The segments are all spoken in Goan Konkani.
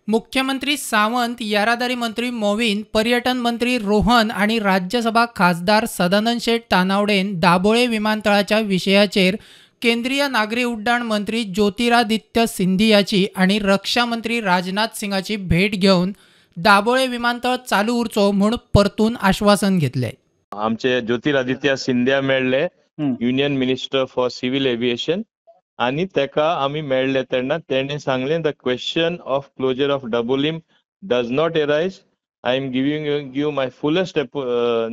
मुख्यमंत्री सावंत, येरादारी मंत्री मोविन, पर्यटन मंत्री रोहन आनी राज्यसभा खासदार सदानंद शेट तानावडेन दाबोळे विमानतळाच्या विशयाचेर केंद्रीय नागरी उड्डाण मंत्री ज्योतिरादित्य सिंधियाची आनी रक्षा मंत्री राजनाथ सिंगाची भेट घेवन दाबोळे विमानतळ चालू उरचो म्हूण परतून आश्वासन घेतले. आमचे ज्योतिरादित्य सिंधिया मेळ्ळे, union minister for civil aviation, आनी तेका आमी मेळ्ळे तेन्ना तेणे सांगलें, the question of closure of Dabolim does not arise. I am giving you my fullest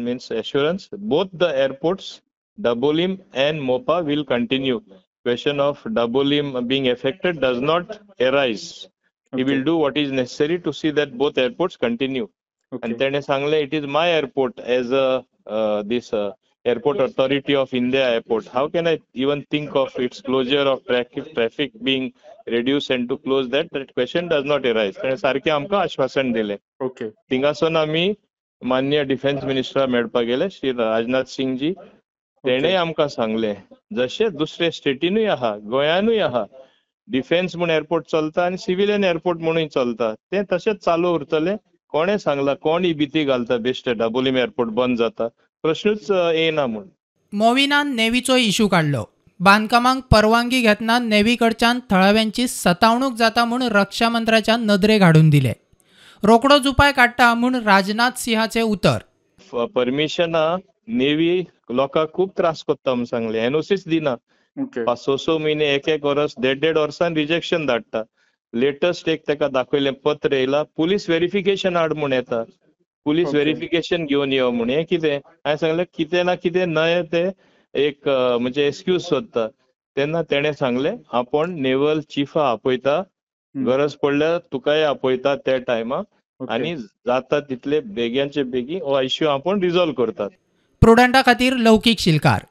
means assurance, both the airports Dabolim and Mopa will continue. Question of Dabolim being affected does not arise. He will do what is necessary to see that both airports continue. आणि तेणे सांगलें, it is my airport as a this Airport Authority of India airport. How can I even think of its closure, of traffic being reduced and to close that? That question does not arise. तेणे सारकें आमकां आश्वासन दिलें. थिंगासून आमी माननीय डिफेन्स मिनिस्टरा मेळपाक गेले, श्री राजनाथ सिंग जी. तेणे आमकां सांगलें, जशें दुसरे स्टेटीनूय आहा, गोंयानूय आहा, डिफेन्स म्हूण एअरपोर्ट चलता आनी सिविलियन एअरपोर्ट म्हणूय चलता, तें तशेंच चालू उरतलें. कोणें सांगलां, कोण ही भिती घालता बेश्टे दाबोलीम एअरपोर्ट बंद जाता, प्रश्नूच येना म्हूण. मोविनान नेवीचो इशू काडलो. बांदकामांक परवानगी घेतना नेवी कडच्यान थळाव्यांची सतावणूक जाता म्हूण रक्षा मंत्र्याच्या नदरेक हाडून दिले. रोखडोच उपाय काडटा म्हूण राजनाथ सिंहाचे उतर. परमिशना नेवी लोकांक खूब त्रास कोत्ता म्हूण सांगलें, एनओसीच दिना, 5-6 6 म्हयने, 1-1 वर्स, 1.5-1.5 वर्सान रिजेक्शन धाडटा. लेटस्ट एक तेका दाखयलें पत्र येयला, पुलीस वेरिफिकेशन हाड म्हूण येता, पुलीस वेरिफिकेशन घेवन यो म्हूण. हें कितें? हांवें सांगलें कितें ना कितें नये ते एक म्हणजे एक्सक्यूज सोदता. तेन्ना तेणें सांगलें, आपूण नेवल चिफा आपयता, गरज पडल्यार तुकाय आपयता त्या टायमा, आनी जाता तितले बेग्यांचे बेगीन हो इश्यू आपूण रिजॉल्व करतात. प्रुडंटा खातीर लौकीक शिलकार.